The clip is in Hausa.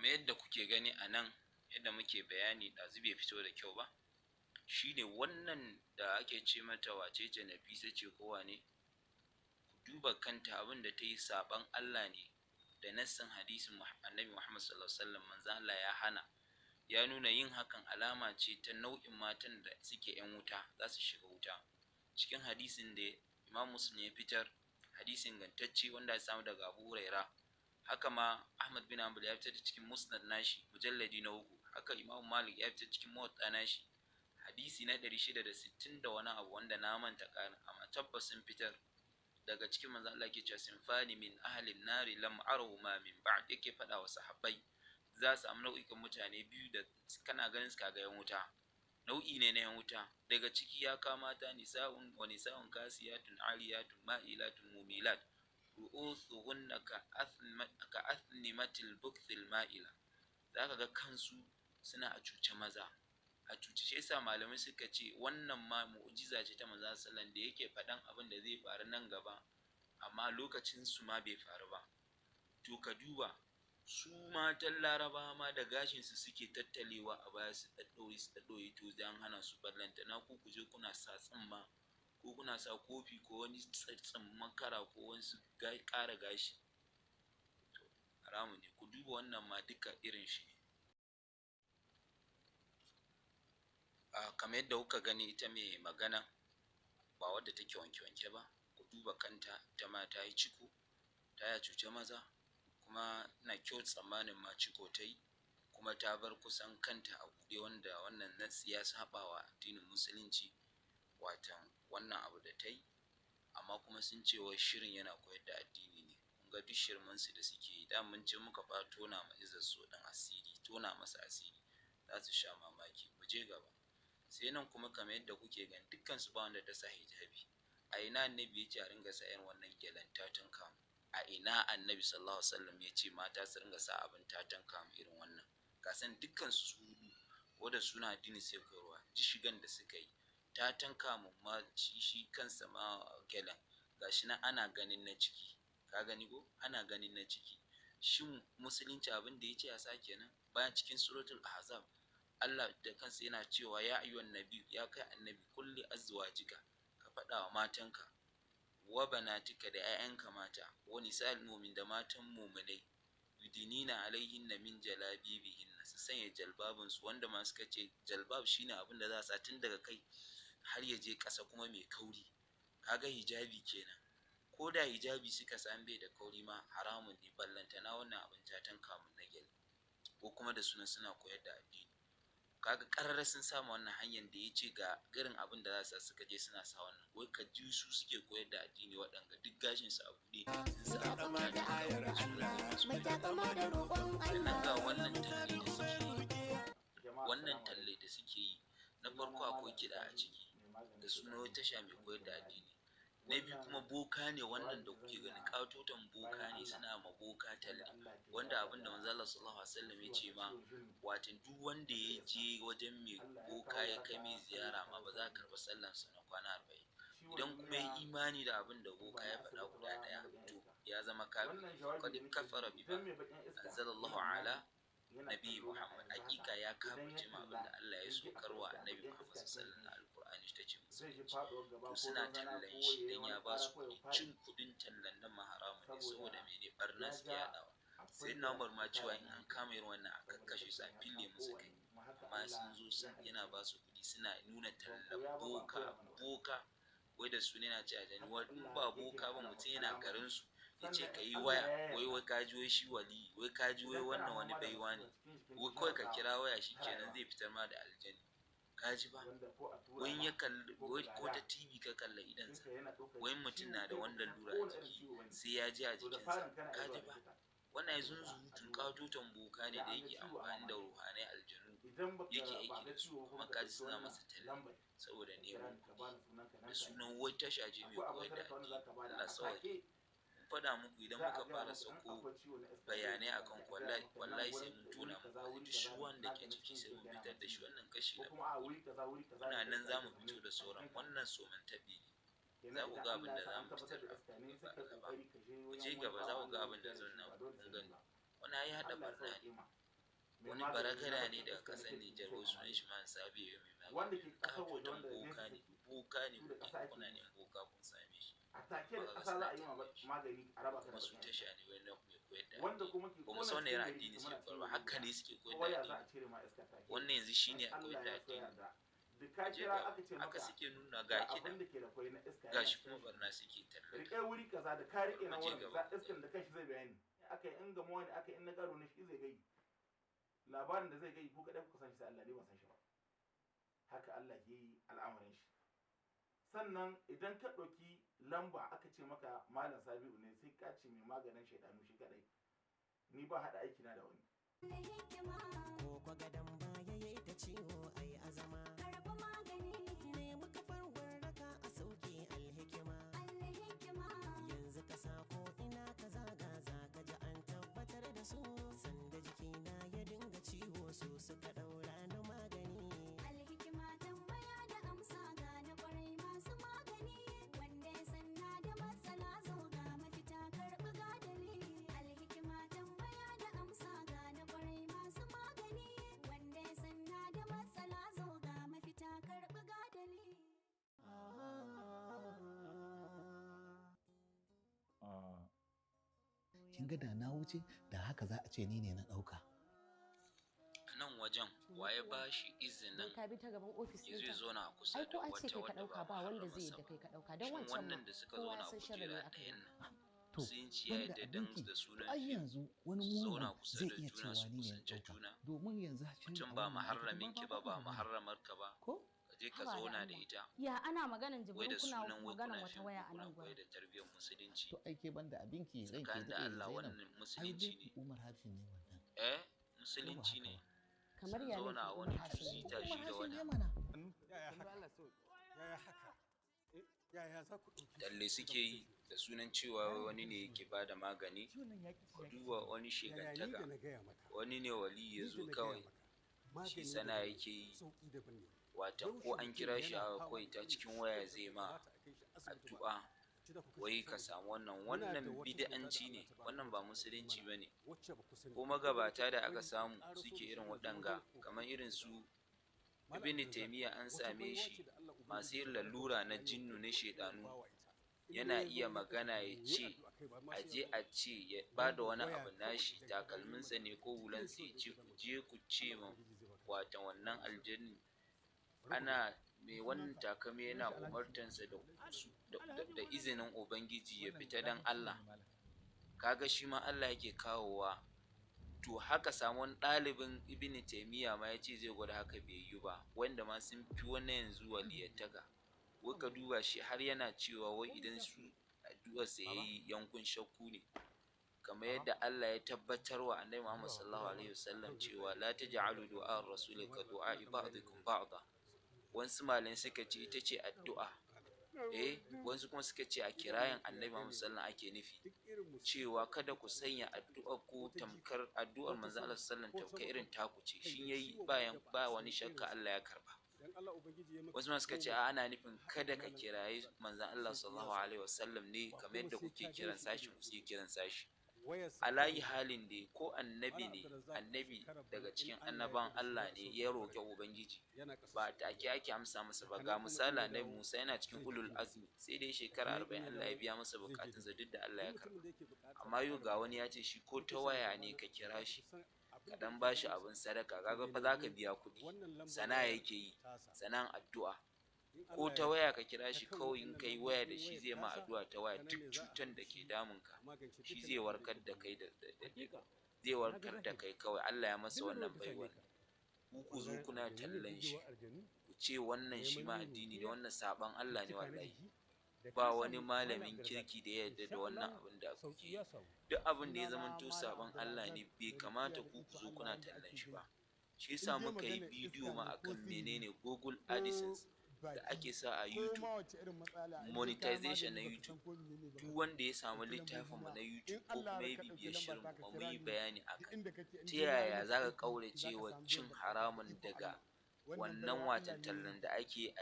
Kamar yadda kuke gani a nan, yadda muke bayani ɗazu bai fito da kyau ba, shine wannan da ake ce mata wacece Nafisa ce ko wane. Ku duba kanta, abin da ta yi saɓon Allah ne da nassin hadisin Annabi Muhammad sallallahu alaihi wasallam. Manzon Allah ya hana, ya nuna yin hakan alama ce ta nau'in matan da suke 'yan wuta, za su shiga wuta. Cikin hadisin da Imam Muslim ya fitar, hadisin ingantacce wanda ya samu daga Abu Huraira. Haka ma Ahmad bin Hanbal ya fitar da cikin Musnad nashi, mujalladi na 3. Haka Imam Malik ya fitar cikin Muwatta nashi, hadisi na 660 da wani abu wanda na manta ƙarin, amma tabbas sun fitar. Daga cikin manzo Allah ke cewa sinfani min ahlin nari lam arahu ma min ba'd, yake faɗa wa sahabbai za su samu nau'ikan mutane biyu da kana ganin su kaga yan wuta, nau'i ne na yan wuta. Daga ciki ya kamata nisa'un wa nisa'un kasiyatun aliyatun ma'ilatun mumilat ru'usuhunna ka athnimatil bukthil ma'ila. Zaka ga kansu suna a cuce maza, a cuce. Shi yasa malamai suka ce wannan ma mu'jiza ce ta manzo sallallahu da yake faɗan abin da zai faru nan gaba, amma lokacin su ma bai faru ba. To ka duba su matan Larabawa ma da gashin su suke tattalewa a baya, su daddaure su daddaure, to dan hana su. Ballanta na ku kuje kuna sa tsimma ko kuna sa kofi ko wani tsimman kara ko wasu ƙara gashi, to haramun ne. Ku duba wannan ma duka irin shi ne. Kamar yadda kuka gani, ita mai magana ba wadda take wanke-wanke ba. Ku duba kanta, ita ma ta yi ciko, ta ya cuce maza, kuma ina kyau tsammanin ma ciko ta yi, kuma ta bar kusan kanta a buɗe, wanda wannan nassi ya saɓa wa addinin musulunci, watan wannan abu da ta yi. Amma kuma sun ce wai shirin yana koyar da addini ne. Kun ga duk shirmansu da suke yi, da mun ce muka fara tona ma Izzar So ɗin asiri, tona masa asiri, za su sha mamaki. Mu je gaba. Sai nan kuma kamar yadda kuke gani, dukkan su ba wanda ta sa hijabi. A ina annabi ya ce a ringa sa irin wannan gyalen tatan kamu? A ina annabi sallallahu alaihi wasallam ya ce mata su ringa sa abin tatan kamu irin wannan? Ga san dukkan su su hudu wanda suna addini sai koyarwa, ji shigan da suka yi tatan kamu ma shi kansa ma gyalen gashi nan ana ganin na ciki. Ka gani ko? Ana ganin na ciki. Shin musulunci abin da ya ce a sa kenan? Bayan cikin suratul ahzab Allah da kansa yana cewa ya ayyuhan nabi, ya kai annabi, kulli azwajika, ka faɗa wa matanka, wa banatika, da 'ya'yanka mata, wa nisa'il mu'min, da matan mu'minai, yudinina alaihinna min jalabibihinna, su sanya jalbabin su, wanda ma suka ce jalbab shine abin da za a sa tun daga kai har ya je ƙasa kuma mai kauri. Kaga hijabi kenan. Ko da hijabi suka san bai da kauri ma haramun ne, ballantana wannan abin tatan kamun na gyale, ko kuma da sunan suna koyar da addini. Kaga ƙarara sun samu wannan hanyar da ya ce ga irin abin da za su suka je suna sa wannan, wai ka ji su suke koyar da addini, waɗanga duk gashin su a buɗe, sun sa abin da ayar Allah. Mai takama da roƙon Sannan ga Allah. wannan talle da suke yi, Jama'a, wannan assalamu talle da suke yi, na alaikum. farko Sunana akwai Malam kiɗa a Sani ciki mai maganin da sunan shedanu wata tasha mai wanda koyar ke da Maradi. addini. Na biyu kuma Wannan boka ne wannan jawabi da da zan kuke yi gani, a ƙatoton boka bayan ne, Allah suna ma boka wanda talle, Allah ke wanda wadata abin da da manzo Allah sallallahu alaihi wasallam ya shi ce wato ma, ciwon jinnu watan duk wanda wanda ya iska. je wajen mai Allah ya boka kawo ya kai mai waraka, Allah ya ziyara ma kawo ba za a sauƙi. karɓi sallansa na kwana 40. Ciwon Idan kuma ya duniya imani da abin da in ba boka na ya faɗa asibiti guda ba na ɗaya, baƙin to iska. ya zama kafiri. Wannan jawabi Faqad da nake kafara yi, bima idan mai baƙin iska anzalallahu yana ala nan yana nabi kallo na a Muhammad, yanzu haka, hakika ya idan ya kafirce ma abin kalla da Allah ya ya ji akwai saukarwa iska, annabi baƙin Muhammad iska sallallahu cikin alaihi wasallam alqur'ani, ita ce zai ji musulunci. faɗuwar gaba To ko suna zanzana tallan ko shi ya yi dan wani ya ba ƙara su ko ya kuɗi, faɗi cin kuɗin tallan nan ma haramun ne, saboda saboda mene? Barna ya suke ga yaɗawa. akwai Sai na da Umar ma cuta cewa da in an hankali kama irin wannan a saboda kakkashe su, a sarkin ya fille san musu kai. kowanne kuma haka Amma sun Allah zo ya sun yana halicce ba su kuɗi, suna nuna ban tallan koya ba ba a boka, koya mana ba. boka wai da suna yana ce a jani, Haka wai in Allah ba yake boka ba mutum yana al'amari. garin su ya ce Sannan ka in yi Allah waya, ya wai yarda wai ka ji wai shi wali, wai ka ji wai idan kana wannan wani fama da baiwa ne, masifa cikin jikinka wai na kawai ka azaba kira waya shi ta kenan rayuwa zai fitar ma da aljani. Ka ji ba? wanda ko a tura Wai in ma ya kalli ko wai ka ko ta gada TV ka kalla idonsa, jikinka yana ɗaukar wai mutum ciwo na da kai baka wani san lalura a kowane irin jiki ciwo bane. sai ya ji a To da jikinsa. farin kana iya Ka zuwa ji ba? likita Wannan a ai ce maka a zunzurutun duba ƙatoton boka ne idan da an ga yake ciwo a amfani da mamaki ruhanai aljanu idan baka yake ba aiki ga da su, ciwo ba kuma kuma ka kaji ɗauki suna wannan masa talle lambar saboda ka kira neman ni ka kuɗi bani sunanka da nan take. sunan wai tasha ce mai Akwai abin koyar da sadaka wanda addini. za ka bada Allah a sauwaƙe. take Mun faɗa muku idan za a muka gaya fara maka in sako akwai ciwo na iska zai bayanai fita akan take ku, a gaya wallahi maka nan wallahi sai wurin mun wuri tona kaza muku wuri duk kaza shi wanda ke maganin ciki cikin sai jikinka mun yana fitar ma da shi ciwo wannan kashi ko na kuma a farko. wuri kaza wuri kaza Muna ne nan iska za yake mu zaune fito da a sauran jikinka. wannan soman taɓi ne. Kenan Za ku idan ga Allah abin ya da sa za an mu tabbatar fitar da a iska ne sai gaba ka gaba. kokari ka je Ku wajen je wani gaba za bawan ku ga Allah abin wanda da ya zan da shi na ba dole kun sai ni gani. ba. Wannan ai haɗa Allah ya barna ne. sauke ma. Mai Wani magani na baragada ne bakin daga iska na ƙasar kirki Nijar, sai wai sunan amana. shi man Sabi mai Wanda magani ke ƙasar waje katoton wanda boka nesa ne, suke, boka ne su da kuke ƙasa ake kuna yi. neman boka kun same shi. A take da Amma kaga ƙasa suna za a yi ma tallan shi. magani a raba ka da Kuma su bakin tasha iska. ne wai na mai koyar da Wanda addini. kuma ke Ba mu kona san wane cikin irin gari addini muna suke cikin koyarwa, gari haka guda. ne suke Ko koyar da waya za addini. a cire ma iska take. Wannan yanzu shine In a koyar Allah da ya so addini. yarda. Da ka Je kira ga aka ce haka maka suke nuna ga ga abin kiɗa da ke da kwai na iska yana gashi kuma cikin shi. barna suke tallata. Riƙe wuri kaza da ka riƙe na Mu je wurin gaba za ku iskan gani. da kanshi zai bayani. Aka yi in gamuwa ne aka yi in na gado ne shi zai gai. Labarin da zai gai ku kaɗai kuka san shi sai Allah ne ban san shi ba. Haka Allah ke yi al'amarin shi. Sannan idan ka ɗauki lamba aka ce maka Malam Sabi'u ne sai ka ce mai maganin shaidanu shi kaɗai. Ni ba haɗa aikina da wani. Ko kwa gadon baya yayi ta ciwo ai azama. Karɓi magani. Nemi kafar warraka a sauke Alhikima. Alhikima. Yanzu kasa ko ina ka zaga za ka ji an tabbatar da su. Sanda jikina ya dinga ciwo su suka ɗaura ni magani. Alhikima tambaya da amsa ga na kwarai masu magani. Wanda ya sanna da matsala zo ga mafita karɓi ga dalili. Alhikima tambaya da amsa ga na kwarai masu magani. Wanda ya sanna da matsala zo ga mafita karɓi ga dalili. Kin ga da na wuce da haka za a ce ni ne na ɗauka. A nan wajen waye ba shi Don izinin ka bi ta gaban ofis ya zo ya ɗinta. zauna a kusa Ai da ko a ce wata kai ka wadda ɗauka ba ba wanda zai muharramarsa yadda ba? kai ka ɗauka don Shin wancan ma wannan da suka kowa zauna ya a san sharri ne kujera aka yi. ɗayan nan, To, musulunci ya banda yarda dan abinki, da to sunan ai fim yanzu wani su zauna mugun kusa zai da iya juna su cewa ni ne na kusance ɗauka. juna. Domin yanzu sharri a Mutum ba wannan ma'aikatan muharramin ba ki ba ba, ba ba ba. muharramar ka ba, Ko? ka je ka Haba da zauna da Allah. ita. Ya ana maganan Wai Jibrin da kuna sunan wai maganan kuna wata fim waya ko a kuna nan koyar gurin. da tarbiyyar musulunci. To ai ke banda abinki ranke Tsakanin da daɗe Allah Zainab. wannan Ai musulunci dai ne. Umar Hashim ne wannan. Eh, Ko ba musulunci haka ne. ba? Kamar Sun ya zauna a laifin wani Umar Hashim ne. two-seater Umar shi da Hashim wata. ne mana. Yaya haka? Yaya haka? Yaya za ku ɗauki shi Talle ku suke zama yi da sunan cewa wai wani ne yake ba da magani. Ciwon nan ya ƙi ci Ka ya ƙi duba wani cinyewa. Yaya ni da shegantaka. na gaya maka, Wani ne wali ya ni da zo na gaya kawai maka, shi magani sana daban ne, yake yi. sauƙi daban ne. Watan Yaushe ko an mutum kira shi yana a fama kawai da ta irin cikin ciwon waya da zai bai ma kamata a kai shi asibiti ba, addu'a. a ce za ku kashe Wai shi ka saboda samu wannan, muna da wannan wata cuta da bid'anci Allah ne, tabaraka wannan wa ba ta'ala ya musulunci mana ba ne. wacce ba ku sani Ko ba. Idan mutum magabata da ya aka bari ta samu ƙaraso suke da shi irin yanzu wajen waɗanga kamar ƙoƙarin irin cuta. su Malam Ibn Abdulrazak, Taymiyyah an wata same baiwa ce shi da Allah masu Ubangiji yin tabaraka wa lalura ta'ala na ya yi wa jinnu na kowane irin shaiɗanu bawa ita. In yana dai ya zo iya ya ɗaga magana ya hannu ya yi ce addu'a kai ba ma a sai ya je zo a ce ya ba da lambar wani waya abu kawai nashi idan ka bayar takalminsa mata ne ko duk irin hulansa ciwon ya da ce yake ku damunka je ku ce Allah ma Ubangiji zai baka watan wannan lafiya. aljanni Bari ku gani. ana mai wannan Sunansa, takalmi sunan yana shi Alhaji umartansa da su da izinin Ubangiji ya Wannan fita dan zafin ciwo Allah. ne malam. Kaga shi ma Allah yake kawowa. To haka samu wani ɗalibin Ibn Taymiyyah ma ya ce zai gwada haka bai yi ba, wanda ma sun fi wannan yanzu waliyyantaka. Wai ka duba shi har yana cewa wai idan su addu'arsa ya yi yankun shakku ne. Kamar yadda Allah ya tabbatar wa Annabi Muhammad sallallahu alaihi wasallam cewa la taj'alu du'a ar-rasuli ka du'a ba'dikum ba'da. Wasu malamai suka ce ita ce addu'a. Eh, wasu kuma suka ce a kirayen Annabi Muhammad sallallahu alaihi wasallam ake nufi. Duk irin musibar Cewa da kada aka ku ɗauki sanya ko addu'ar ku ta jika tamkar addu'ar ko ta manzon Allah sama sallallahu alaihi wasallam ko ta tamkar irin bakwai taku ce. kai Shin da yayi ciwon bayan wanda ba a ba san wani shakka irinsa Allah ya karba. idan Allah Ubangiji ya maka Wasu ma suka ce goma a ana nufin haka kada ka Malam kirayi Abdulrazak manzon Allah sauƙi ya sallallahu samu alaihi wasallam ne ba kamar kuma yadda sai kuke ka gan kiran shi sashi ido ku da suke ido kiran sashi. wayarsa Alayi kawai halin dai ko annabi Malam ne, Abdulrazak a annabi shekarar daga bana in cikin Allah ya annabawan yarda da shi Allah za a ne sauke ya roƙi alƙur'ani Ubangiji. yana ƙasa Ba Saudiya take ake amsa masa ba. daga Ga nan kuma in misali ya Annabi dawo Musa yana cikin zai ulul tafi azmi sai dai daga shekara nan in 40 ya Allah ya dawo biya masa zai je bukatunsa Dubai duk da Allah ya duk karba. mutumin da yake buƙatar Amma yau ƙarin ga wani bayani ya ce shi ko yake ta son ya waya ga ne Malam ka kira Abdulrazak shi kusan abin ka da dan yake bashi damunsa abin sadaka to kaga ya fa za ka nemi biya kuɗi. wannan lambar Sana'a wayar yake yi, tasa sana'an addu'a. in Ko Allah ya ta yarda waya ka kira ta shi kan kawai in waɗannan kai waya da lambobin shi wayar zai ma tasa addu'a ta waya ta nan duk ne za a cutan da haɗu ke shi damunka a magance shi dukkan zai abin da warkar yake da kai damunka. da zai Na ga warkar da zahiri. kai kawai Allah ya masa Duk wannan lalurar da ta same baiwar. ka. Ku zo Ɓangaren kuna aljanu ne tallan shi bugewar aljanu, ku ce wannan shi neman ma yin addini ne ruƙuya, wannan saɓon Allah ne cututtuka na wallahi. jiki da Ba ka wani sami Malam malamin Abdulrazak kirki da ya yarda insha da wannan Allah abin da kuke sauƙi yi. ya samu. Duk abin da ya Sunana zamanto Malam saɓon Allah Abdulrazak ne bai mai kamata rukiya da ku ikon zo Allah kuna wanda tallan ake shi gani. ba. Shi In yasa dai muka yi maganar bidiyo iska ma ne ko akan sihiri menene Google ko AdSense da baki ake sa a ko YouTube, ma wace irin matsala in dai kayan monetization na magani baka YouTube. san ko menene ba Duk ka wanda ya samu ɗauki littafin lambobi mu na na in YouTube ko Allah kuma ya ya ka ɗauki bibiye lamba shirin ta ka mu mun kira yi ni bayani duk akan inda kake in ta dai na yi yaya maka za ka aiki ƙaurace za ka wa samu biyan cin buƙata da haramun ikon daga Allah. Wannan wannan baiwa Allah watan ne tallan da ake